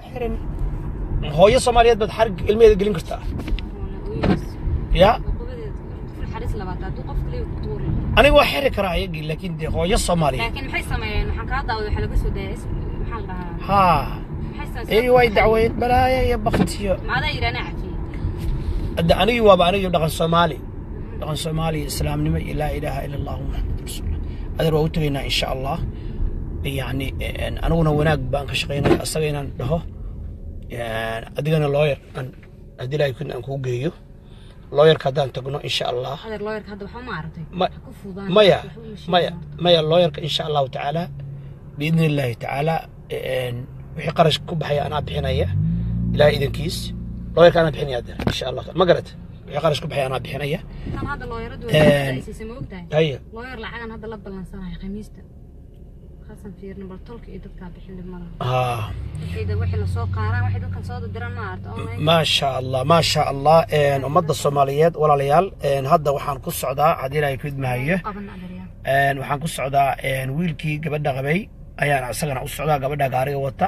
Xirin hooyo Soomaaliyeed baad xarig ilmaheeda gelin kartaa ya. Qof labaad hadduu qof kale ku tuuri. Aniga waa xiri karaa iyagii, laakiin dee hooyo Soomaaliyeed. Laakiin maxay sameeyeen? Waxaan kaa daawaday, waxaa laga soo daayay, maxaa la dhahaa? Haa. Maxay sameeyeen? Iyagii way dacweyn balaaya iyo baktiyo. Maadaa yidhaana cafiyey? Hadda anigii waaba anigii dhaqan Soomaali, dhaqan Soomaali iyo islaamnimo iyo laa ilaaha ila Allahu Muxamad rasuulullah. Adeer, waa u tegaynaa insha Allah. Yacni aniguna wanaag baan ka shaqaynaya, asaga inaan dhaho, adigana lawyer aan haddii Ilaahay kun aan kuu geeyo lawyerka haddaan tagno insha Allah. Adeer, lawyerka hadda waxba ma aragtay. Ha ku fudaan. Maya. Waxba uma sheegin Maya. horta. Maya, lawyerka insha Allahu tacaala, biidni Illaahi tacaala, wixii qarash ku baxaya anaa bixinaya, Ilaahay idankiis. Lawyerka anaa bixinaya adeer insha Allah, ma garat? Wixii qarash ku baxaya anaa bixinaya. Tan hadda lawyeradu way siisay, ma ogtahay? Haya. Lawyer lacagan hadda la ballansanayo Khamiista khaasan fiirna, bal tolka iyo dadkaa bixin dhib malaha. Wixii la soo qaaraan, waxay dadkan soo diraan, ma aragta online. ما شاء الله، ما شاء الله. Ummadda Soomaaliyeed, walaalayaal, hadda waxaan ku socdaa, haddii Ilaahay ku idmahayo, qaban adeeryaa. Waxaan ku socdaa wiilkii gabadha qabay ayaan isagana u socdaa, gabadha gaariga wata.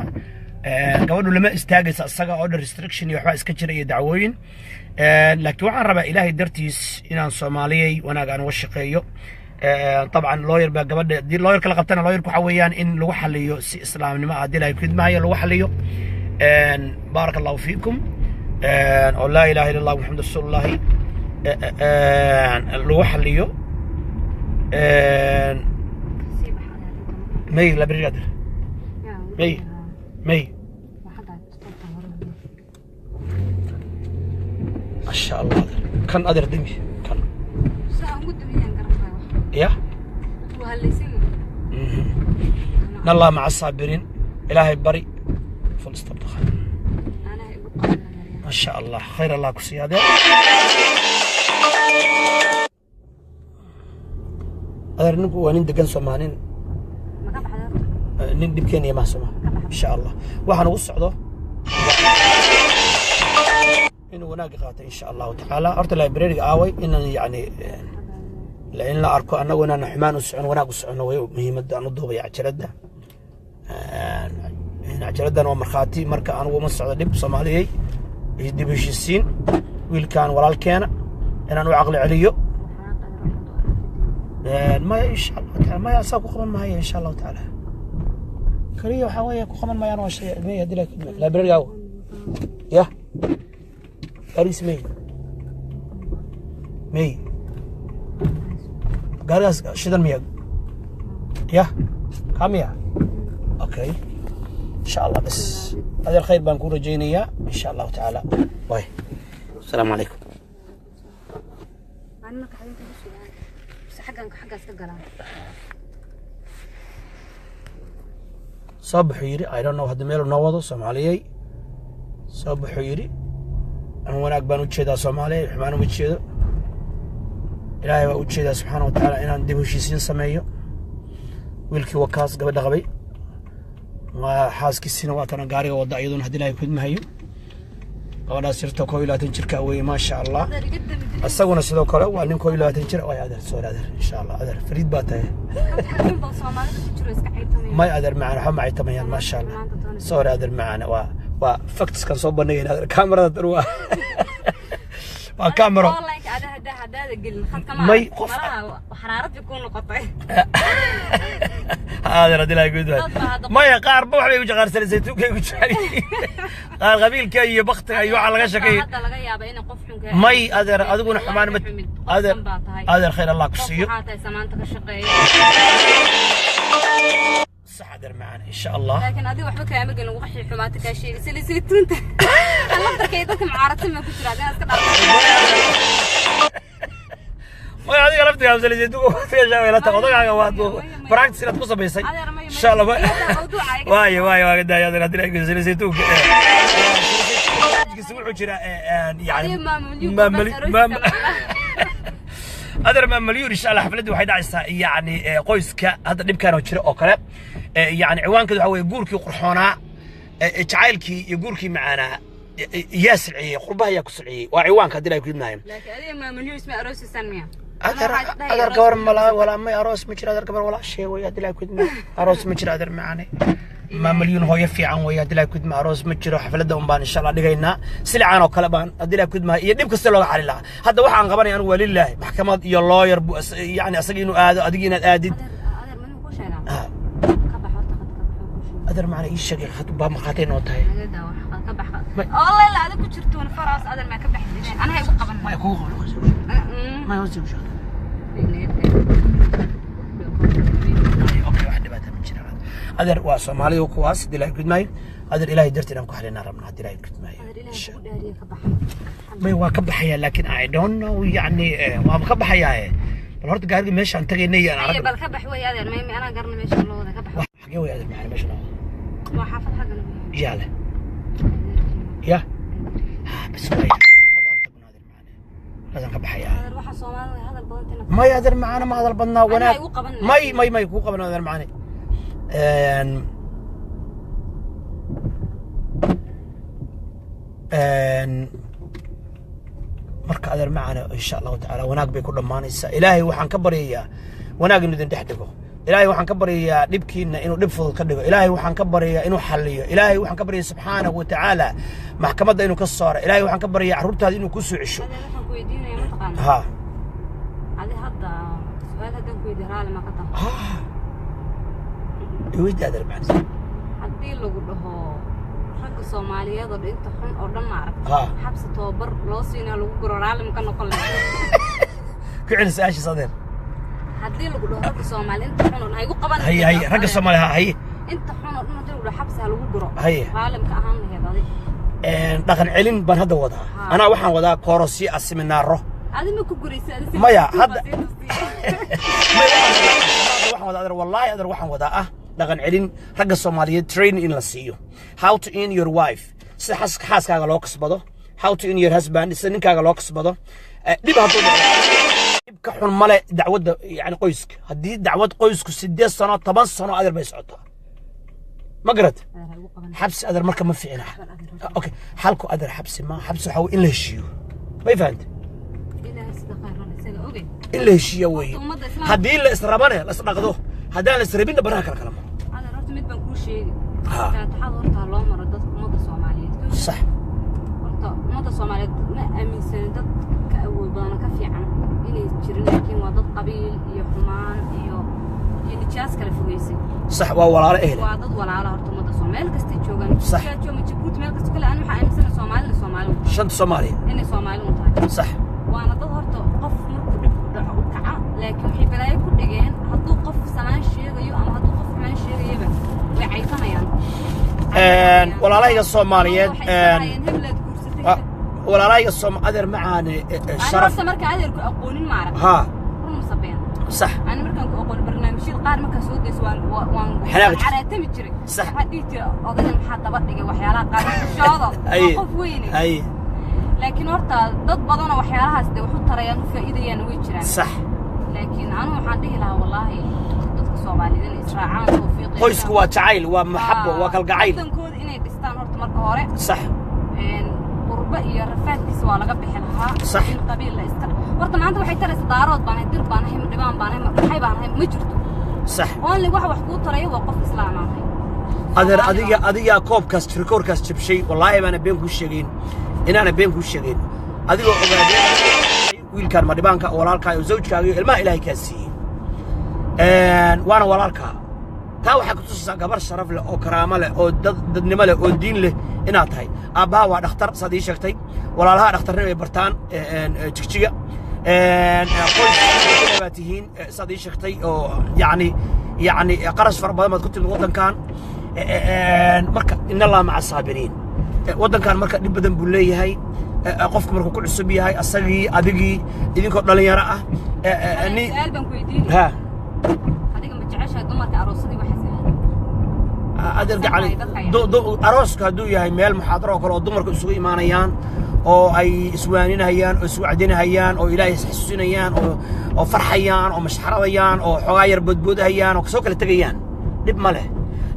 Gabadhu lama istaagaysa isaga oo dhan, restriction iyo waxbaa iska jira iyo dacwooyin. Laakiin waxaan rabaa Ilaahay dartiis inaan Soomaaliyey wanaag aan uga shaqeeyo. Dabcan lawyer baa gabadha, haddii lawyerka la qabtana, lawyerku waxa weeyaan in lagu xaliyo si islaamnimo ah, haddii Ilaahay ku idmahayo lagu xaliyo. Baaraka Allahu fiikum. Oo laa ilaaha illa Allah Muxamed rasuulullahi lagu xaliyo. Sii bax adeer. May library adeer? Yaa. May. May. Waxaa stopta hore. Masha Allah adeer, kan adeer demi kan. Saa ugu dambeeyaan garantaa wax. Ya. Waa halaysan. In Allah maca saabiriin, Ilaahay bari, full stop daqan. Anaa igu qaban adeeryaa. Ma sha Allah, khayr Allah ku siiya adeer. Adeer, ninku waa nin degan Soomaalin. Ma ka baxday horta? Nin dhib keenaya maha Sooma, insha Allah. Waxaan ugu socdo inuu wanaagga qaato insha Allahu tacaala. Horta library-ga aaway? Inaan yacni in la arko annagu inaan xumaan u socon, wanaag u socono way muhiimadda aan u duubaya cajaladda. Cajaladdan waa markhaati. Marka anigu uma socdo dhib, Soomaaliyey, iyo dib u heshiisiin wiilkan walaalkeena inaan u caqli celiyo. Maya, insha Allahu taala, maya, asaa ku qaban maayo insha Allahu tacaala. Kaliya waxaa weeye ku qaban maayaan waa shay may haddii library-ga aawa ya gaarigiis may may gaarigaas shidan miya ya kaa miya? Okay, insha Allah. Bas adeer, khayr baan ku rajaynayaa insha Allahu tacaala. Way, asalaamu calaykum. Ani marka xaginta ku sugaan bise xaggan xaggaas ka galaan. Soo baxuu yidhi. I don't know hadda meel noo wado. Soomaaliyey, soo baxuu yidhi. Anu wanaag baan u jeedaa Soomaaliya, xumaan uma jeedo. Ilaahay baa u jeedaa subxaana wa tacaala inaan dib u heshiisiin sameeyo. Wiilkii wakaas gabadha qabay, waa xaaskiisiina waa tana gaariga wadda iyaduna, haddii Ilaahay ku idmahayo. Gabadhaas jirta 21 jirka weeye, maasha Allah. Adeer, iga dami. Isaguna sidoo kale waa nin 21 jir. Way adeer, soo adeer, insha Allah. Adeer, fariid baa tahay. Xaggan bal Soomaalida ku jiro iska caytamaya. May adeer macaan, waxba ma caytamayaan, maasha Allah. Sorry adeer macaan, waa factskan soo bandhigayna adeer. Kaamarada tan waa kaamaro. Online ada hada hadaada gelin khadka ma May, aragtay. Malaha xaraarad bay kuu noqotay. Adeer, haddii Ilaahay guud. Dad baa hadda. Maya, qaar ba waxbay ku jaqaarsanay, saytuunkay ku jecel yihiin. Qaar qabiilka iyo baktiga iyo waxaa laga shekeeyey. Hadda laga yaaba inay qof xun ka May adeer, adiguna xumaan ma adeer. Baa tahay. Adeer, khayr Allah ku qof siiyo. Waxaa tahay samaanta ka shaqeeya. Sax adeer macaan, insha Allah. Laakiin adiga waxba kaama gelin wixii xumaata kaa sheegay sida saytuunta laftarka iyo dadka mucaaradsan ma ku jira adiga iska dhaaf. Maya, adiga laftiga amsale saytuunka waqtiga shaaway la tago odagaaga waad practice inaad ku samaysay. Adeer, may insha Allah. Iyada mawduuca iga. Waayo waayo, waa daaya adeer, haddii Ilaahay ku saytuunka wuxuu jiraa yani Adiga maamulyuun adeer, maamalyuun insha Allah. Xafladdu waxay dhacaysaa yacni qoyska hadda dhibkan oo jira oo kale. Yacni ciwaankeedu waxa weeye guurkii qurxoonaa, jacaylkii iyo guurkii macaanaa yaa silciyey, qurbaha yaa ku silciyey, waa ciwaanka haddii Ilaahay ku idmaayo. Laakiin adiga maamulyuun isma aroosaysan miya? Adeer, adeer, gabar malaa walaa may aroos ma jiro adeer, gabar walaashee way haddii Ilaahay ku idmaayo. Aroos ma jiro adeer macaane. Ma Malyuun hooyo fiican weeye. Haddii Ilahay kudma, aroos ma jiro, xafladda un baan insha Allah dhigaynaa. Silicaan oo kale baan, haddii Ilahay kudma, iyo dhib kasta looga xali lahaa. Hadda waxaan qabanaya anigu waa lilaahi. Maxkamad iyo lawyer bu yani asaga inuu aado, adiga inaad aadid. Adeer, adeer, mana ku sheegaa? Ah. Ka bax horta khadka, muxuu ku sheegay? Adeer macna ii sheegay, had baa maqaatay noo tahay. Naga daa wax ka bax. Oo leela adig ku jirto wala faraas, adeer, maa ka baxdin, anaha igu qaban. Maya, kugu qaban. Maya, hoos igu sheeg. Okay, wax dhibaata ma jiraan, adeer. Waa Soomaalida kuwaas. Haddii Ilahay gudmaayo, adeer, Ilaahay dartii inaan ku xalinaa rabnaa, haddii Ilahay gudmaayo. Adeer, Ilaahay kugu dhaariye, ka bax. May, waa ka baxayaa, laakiin I don't know, yani waaba ka baxayaa. Bal horta gaariga meeshaan tagaynay aan Haye. aragno. Bal ka bax wey, adeer. May, anaa garna meesha loo wada, ka bax. Xagee way, adeer? Maxaa meesha noo Waa xaafad xaggan wey. Yaale ya ha, bas waay, xaafadda aan tagno, adeer macane, markaasaan ka baxayaa. Adeer, waxa Soomaalida hadal badan tina. May, adeer macane, ma hadal badnaa. Aniga wanaag igu qaban. May, kuu qaban, adeer macane. Marka, adeer macane, insha Allahu tacaala wanaag bay ku dhammaanaysaa. Ilaahay waxaan ka baryayaa wanaag inuu idin dhex dhigo. Ilaahay waxaan ka baryayaa dhibkiina inuu dhib fudud ka dhigo. Ilaahay waxaan ka baryayaa inuu xalliyo. Ilaahay waxaan ka baryayaa subxaanahu wa tacaala maxkamadda inuu ka saaro. Ilaahay waxaan ka baryayaa carruurtaada inuu ku soo cesho. Adeer, waxaan ku weydiinaya, mataqaana? Ha. Adi hadda su-aal haddaan ku weydiiyo, raali ma ka tahay? Ha, iweydi, adeer macane. Haddii lagu dhaho ragga Soomaaliyeed oo dhan, inta xun oo dhan, ma aragta, xabsi tababar loo siinaa lagu guro, raalli ma ka noqon lahayd? Ku celi su-aashiis, adeer. Haddii lagu dhaho ragga Soomaali inta xun oo dhan ha igu qaban. Haye, haye, ragga Soomaaliya, ha, haye. Inta xun oo dhan haddii lagu dhaho xabsi ha lagu guro, Haye. raalli ma ka ahaan lahayd adi? Dhaqan celin baan hadda wadaa. Anaa waxaan wadaa koorosyo ah, seminaaro. Adi ma ku guraysa adi si Maya, ku sii tusiye. Maya, waxaan wadaa, adeer, wallaahi adeer, waxaan wadaa ah dhaqan celin ragga Soomaaliyeed, training in la siiyo, how to in your wife, sida xaaskaaga loo kasbado, how to in your husband, sida ninkaaga loo kasbado. Dhib hadduu dhaco, dhib ka xun male dacwadda yani qoyska. Haddii dacwad qoysku 8 sano, 10 sano, adeer, bay socotaa, ma garat? Adeer, ha igu qaban. Xabsi, adeer, marka ma fiicna. Bal adeer. Okay, xalku, adeer, xabsi ma xabsi, waxaa wey in la heshiiyo, may fahante? Ilaahay sida khayran isaga ogey. In la heshiiyo weeye. Horta ummadda Islaamka- Haddii la israbane la isdhaqdo, haddaan la israbinna banaha kala kala maro. Adeer, horta mid baan kuu sheegi. Ha. Faataxada horta ha loo maro dadka ummadda Soomaaliyeed. Horta ummadda Soomaaliyeed ma aaminsanin dad ka awood badan oo ka fiican inay jirin, laakiin waa dad qabiil iyo xumaan iyo nijaas kala fogeysay. Sax, waa walaalo ehle. Waa dad walaalo horta ummadda Soomaaliyeed meel kastay joogaan. Jooga Jabuuti, meel kasta kale, aan waxaa aaminsanahay Soomaalida Soomaali u tahay. Shanta Soomaaliya. Inay Soomaali u tahay. Waana dad horta qof markuu dhib ku dhaco u kaca, laakiin waxay balaayo ku dhigeen hadduu qof sanaan sheegayo ama hadduu qof xumaan sheegayaba way caysanayaan. Walaalahayga Soomaaliyeed, Waxay isdhahayeen heblaad guursatay. Walaalahayga Soom, adeer macaane, Ani sharaf. Horta marka adeerku aqoonin, ma arag, run mase been? Ani markaan ku aqoon, barnaamijyada qaar markaa soo dayso waan Xanaaqi jirtay. Caraatami jiray. Waxaa dhihi jiray, odaygan maxaa daba dhigay waxyaalaha qaar shoodo, waa qof weyne. Laakiin horta dad badanoo waxyaalahaas dee wax u tarayaan, u faa'iidayaan way jiraan. Laakiin anu waxaan dhihi lahaa, wallaahi, dadka Soomaaliyeed inay israacaan, tawfiiq. Qoysku waa jacayl, waa maxabo, waa kalgacayl. Wadankooda inay dhistaan horta marka hore. Qurbo iyo rafaadkiisa waa laga bixi lahaa. In qabiil la iska horta maanta waxay taraysa, Daarood baan ahay, Dir baan ahay, Dhibaan baan ahay, maxay baan ahay, ma jirto. Only waxa wax kuu taraya waa qof islaam ahay. Adeer, Soomaali adiga baan. Adigaa koobkaas rikoorkaas jabshay. Wallaahi baana been kuu sheegayn, inaana been kuu sheegayn. Adigoo ogaadeen wiilkaan madhibaanka, walaalkaa oo zawjkaaga iyo ilmaha Ilaahay kaa siiyey, waana walaalkaa. Taa waxaa ku tusaysaa gabar sharaf leh oo karaamo leh oo dad dadnimo leh oo diin leh inaad tahay. Aabbaha waa dhakhtar, saad ii sheegtay. Walaalaha dhakhtarnimo ay bartaan Jigjiga. Qoys baad tihiin, saad ii sheegtay, oo yacni qarash fara badan baad ku timid waddankan. Marka in Allah maca saabiriin. Waddankan marka dhib badan buu leeyahay. Qofku markuu ku cusub yahay, asagii, adigii, idinkoo dhalinyaro ah, Su-aal baan ku weydiinaya. Ha. Adiga ma jeceshahay dumarka aroosadii waxaas ahayd? Adeer gacali, arooska hadduu yahay meel muxaadaro oo kale oo dumarku isugu imaanayaan oo ay iswaaninayaan oo iswacdinahayaan oo Ilaahay isxasuusinayaan oo farxayaan oo mashxaradayaan oo xoogaa yar boodboodahayaan oo soo kala tegayaan, dhib ma leh.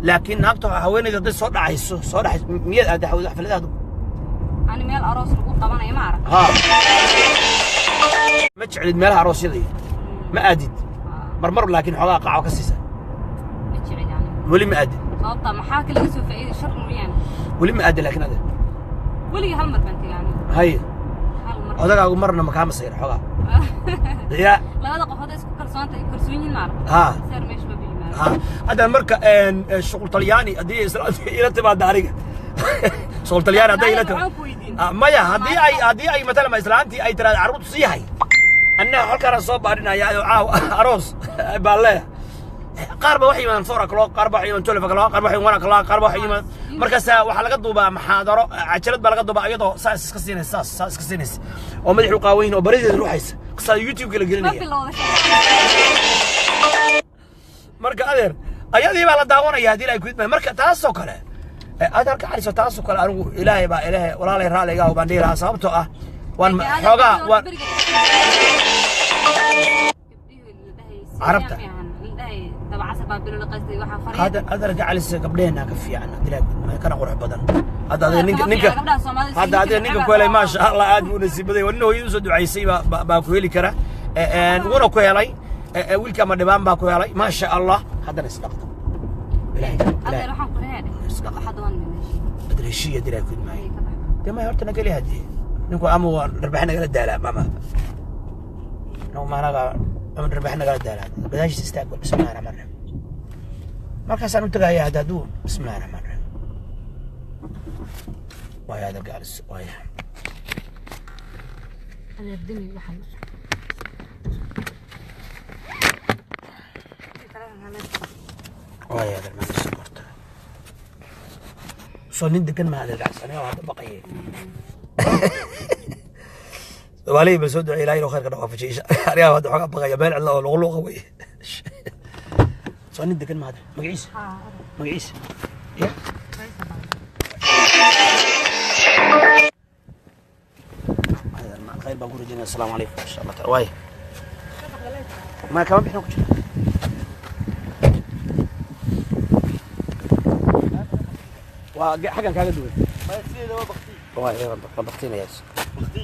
Laakiin naagta haweenayda hadday soo dhacayso, soo dhacayso, miyaad aadda xafladaadu? Ani meel aroos lagu qabanayo ma arag. Ha, ma jeclid meelaha aroosyada iyo ma aadid marmar, laakiin xoogaa qaaco ka siisa? Ma jecel yani. Weli ma aadid. Sababta maxaa ka laga soo faa'iiday shar mooyaane. Weli ma aadin laakiin adeer. Weligii hal mar baan tegay aniga. Haye. Hal mar. Odagaagu marna ma kaa masayr xogaa ya? Labada qof hadday isku kalsoonta kalsoon yihiin maaragta. Ha. Seer meesha ma yimaado. Ha, hadda marka shuqul talyaani haddii islaanta ila timaada, aniga shuqul talyaani hadday ila Waxaan ku weydiin. Maya, haddii ay matalan islaantii ay tiraahdo carruurtu sii hay, annaga halkaana soo baadhinaya oo caaw aroos baan leeyahay. Qaar ba waxay yimaadaan 4 o'clock, qaar ba waxay yimaadaan 12 o'clock, qaar ba waxay 1 o'clock, qaar ba waxay yimaadaan. Markaasa waxaa laga duubaa maxaadaro, cajalad baa laga duubaa iyadoo saas iska siinaysa, saas saas iska siinaysa, oo madaxu qaawan yihiin oo barideeda ruuxaysa, saa YouTube-ka la Ma gelinaya. bilowda. Marka adeer, ayadii baa la daawanaya haddii ay ku idmay. Marka taasoo kale aad halka caliso, taasoo kale anigu Ilaahay baa, Ilaahay walaalay raalliga ah baan dhihi lahaa, sababtoo ah waan xoogaa waan Carabta. Hadda adeer gacalisa, gabdheena ka fiican haddii ay ku idmay, kana qurux badan. Hadda adeer ninka hadda adeer ninka ku helay, maasha Allah, aad buu nasiibaday. Waa nin hooyadu soo ducaysay baa ku heli kara, wuuna ku helay. Wiilka ama dhibaan baa ku helay, maasha Allah. Haddana isdhaqdo, Ilaahay Ilaahay adeer heshiiya haddii ay ku idmay. Dee may horta nageli hadii ninku ama waa dharbax nagala daalaa mama no maanaga ama dharbax nagala daalaa. Gadaashiisa istaag. Bismillahi raxmaan raxiim. Markaasaan u tagaya hadda hadduu bismillahi raxmaan raxiim. Waaya adeer gaalis, waaya. Adeer, dimi waxaan. Waaya adeer, maanta horta soo nin degan ma adeer gaalis. Aniga hadda baqayay. Soomaaliya ba soo ducey Ilahay inuu khayrka dhawaafajiyo. Aniga hadda xoogaa baqaya, meel cidla oo luqluuqa wey. Soo nin degan ma adeer? Magaciisa, magaciisa ya? Adeer, ma khayr baan ku rajaynaya. Asalaamu calaykum, insha Allah taala. Waaya, ma kama bixin ku jira. Waa xaggan kaaga duwan. Waaya, waan baktiinayaa. Bakti.